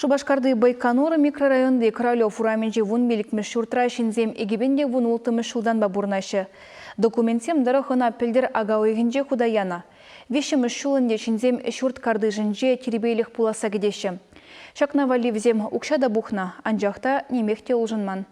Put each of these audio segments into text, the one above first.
Шупашкарти Байконур микрорайонти Королев урамӗнчи вунпиллӗкмӗш ҫуртра ҫынсем 2016-мӗш ҫултанпа пурӑнаҫҫӗ. Документсем тӑрӑх ӑна пӗлтӗр ака уйӑхӗнче хута янӑ. Виҫҫӗмӗш ҫул ӗнтӗ ҫынсем ҫурт картишӗнче тирпейлӗх пуласса кӗтеҫҫӗ. Ҫакна валли вӗсем укҫа та пухнӑ, анчах та нимех те улшӑнман.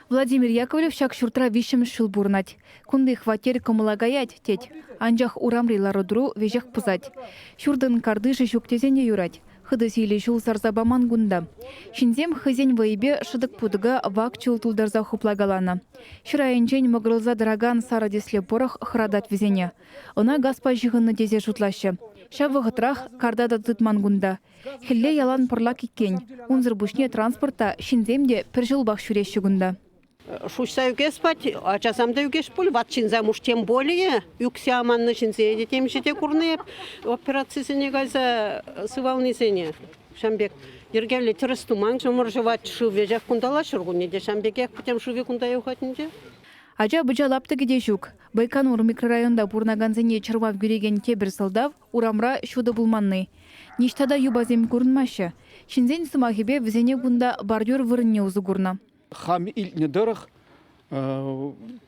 Владимир Яковлев ҫак ҫуртра виҫҫӗмӗш ҫул пурӑнать. Кунти хваттер кӑмӑла каять, тет. Анчах урамри лару-тӑру веҫех пӑсать. Ҫуртӑн картишӗ ҫук тесен те юрать. Хытӑ сийлӗ ҫул сарса паман кунта. Ҫынсем хӑйсен вӑйӗпе шӑтӑк-путӑка вак чул тултарса хуплакаланӑ. Ҫӗр айӗнчен мӑкӑрӑлса тӑракан сарӑ тӗслӗ пӑрӑх хӑратать вӗсене. Ӑна газпа ҫыхӑннӑ тесе шутлаҫҫӗ. Ҫав вӑхӑтрах карта та тытман кунта. Хӗлле ялан пӑрлак иккен. Унсӑр пуҫне транспорт та, ҫынсем те пӗр ҫулпах ҫӳреҫҫӗ кунта. Шуҫса ӳкес пать, ачасам та ӳкес пуль, ват ҫынсам уж тем более ӳксе аманнӑ ҫынсене те темиҫе те курнӑ эп операцисене кайса сывалнисене. Ҫавӑн пек йӗркеллӗ тӗрӗс туман ҫумӑр ҫӑвать, шыв веҫех кунталла, ҫуркунне те ҫавӑн пекех пӗтӗм шывӗ кунта юхать ӗнтӗ. Ача-пӑча лаптӑкӗ те ҫук. Байконур микрорайонта пурӑнакансене чӑрмав кӳрекен тепӗр сӑлтав, Урамра ҫутӑ пулманни. Ниҫта та юпасем курӑнмаҫҫӗ. Ҫынсен сӑмахӗпе вӗсене кунта бордюр вырӑнне усӑ курнӑ. Хам илтнӗ тӑрӑх,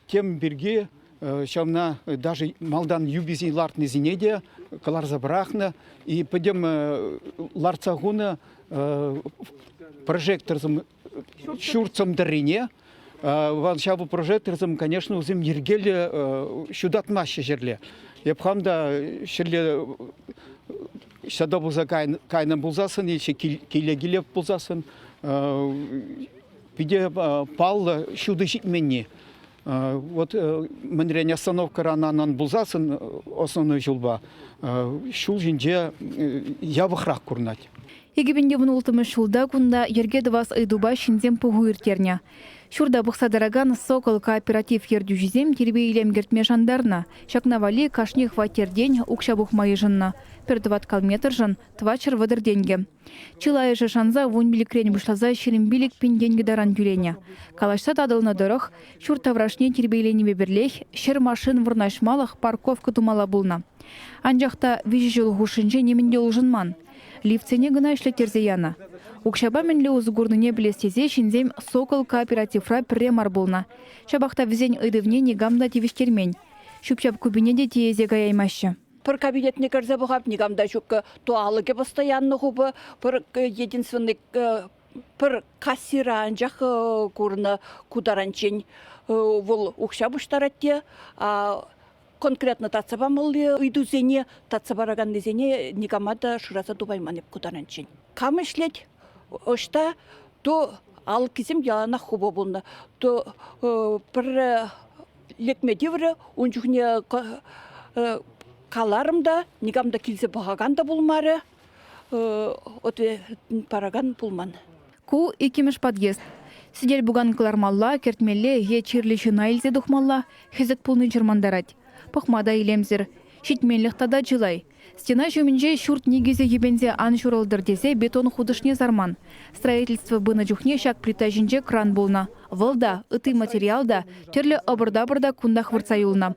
тем пирки ҫавна даже малтан юписен лартнисене те кӑларса пӑрахнӑ и пӗтӗм лартса хунӑ прожекторсем ҫуртсем тӑррине ҫав прожекторсем, конечно, вӗсем йӗркеллӗ ҫутатмаҫҫӗ ҫӗрле. Эп хам та ҫӗрле ҫата пулса кайнӑ пулсассӑн, киле-киле пулсассӑн питӗ паллӑ ҫутӑ ҫитменни. Вот мӗнрен остановкӑран анан пулсассӑн основной ҫулпа ҫул ҫинче япӑхрах курӑнать. 2016 ҫулта кунта йӗрке тӑвас ыйтупа ҫынсем пуху ирттернӗ. Ҫурта пӑхса тӑракан «Сокол» кооператив ертӳҫисем тирпей-илем кӗртме шантарнӑ. Ҫакна валли кашни хваттертен укҫа пухма йышӑннӑ. Пӗр тӑваткал метршӑн 430 тенкӗ. Чылайӑшӗ шанса вунпиллӗкрен пуҫласа 25 пин тенкӗ таран тӳленӗ. Калаҫса татӑлнӑ тӑрӑх, ҫурт таврашне тирпейленипе пӗрлех ҫӗр машин вырнаҫмалӑх парковка тумалла пулнӑ. Анчах та виҫӗ ҫул хушшинче нимӗн те улшӑнман. Лифтсене кӑна ӗҫлеттерсе янӑ. Укҫапа мӗнле усӑ курнине пӗлес тесе ҫынсем «Сокол» кооперативра пӗрре мар пулнӑ. Ҫапах та вӗсен ыйтӑвне никам та тивӗҫтермен. Ҫӳп-ҫап купине те тиесе каяймаҫҫӗ. Пӗр кабинетне кӗрсе пӑхап, никам та ҫуккӑ. То алӑкӗ постоянно хупӑ, пӗр единственный пӗр кассира анчах курнӑ ку таранччен. Вӑл укҫа пуҫтарать те, конкретно татса памалли ыйтусене татса параканнисене никама та шыраса тупайман эп ку таранччен. Кам ӗҫлет, ӑҫта, то алӑккисем яланах хупӑ пулнӑ. То пӗр лекме тиврӗ, ун чухне каларӑм та, никам та килсе пӑхакан та пулмарӗ, ответ паракан пулман. Ку иккӗмӗш подъезд. Сӗтел-пукан кӑлармалла, кӗртмелле е чирлӗ ҫынна илсе тухмалла, хӗсӗк пулни чӑрмантарать. Пӑхма та илемсӗр. Ҫитменлӗх тата чылай. Стена ҫумӗнче ҫурт никӗсӗ йӗпенсе ан ҫурӑлтӑр тесе бетон хутӑшне сарман. Строительство пынӑ чухне ҫак плита ҫинче кран пулнӑ. Вӑл та, ытти материал та, тӗрлӗ ӑпӑр-тапӑр та кунтах выртса юлнӑ.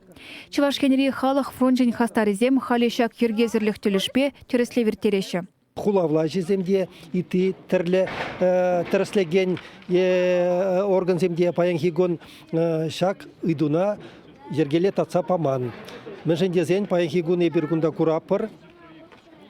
Чӑваш Енри халӑх фрончӗн хастарӗсем халӗ ҫак йӗркесӗрлӗх тӗлӗшпе тӗрӗслев ирттереҫҫӗ. Хула влаҫӗсем те, ытти тӗрлӗ тӗрӗслекен органсем те паянхи кун ҫак ыйтуна йӗркеле татса паман. Мӗншӗн тесен паянхи кун эпир кунта куратпӑр,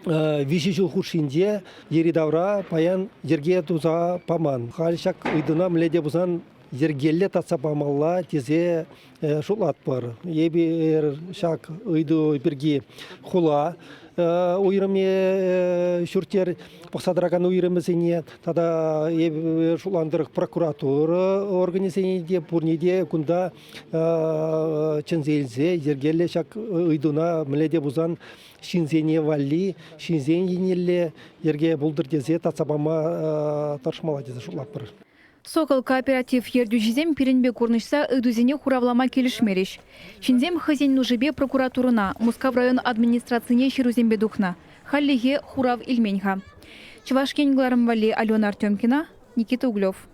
виҫӗ ҫул хушшинче йӗри-тавра паян йӗрке туса паман. Халь ҫак ыйтуна мӗнле те пулсан йӗркеллӗ татса памалла тесе шутлатпӑр. Эпир ҫак ыйту пирки хула уйрӑмне ҫурт-йӗр пӑхса тӑракан уйрӑмӗсене тата шутланӑ тӑрӑх прокуратура органӗсене те пурне те кунта чӗнсе илсе йӗркеллӗ ҫак ыйтуна мӗнле те пулсан ҫынсене валли, ҫынсен еннелле йӗрке пултӑр тесе татса пама тӑрӑшмалла тесе шутлатпӑр. «Сокол» кооператив ертӳҫисем пирӗнпе курнӑҫса ыйтусене хуравлама килӗшмерӗҫ. Ҫынсем хӑйсен нушипе прокуратурӑна, Мускав район администрацине ҫырусемпе тухнӑ. Хальлӗхе хурав илмен-ха. Чӑваш Ен кӑларӑм валли Алена Артемкина, Никита Углев.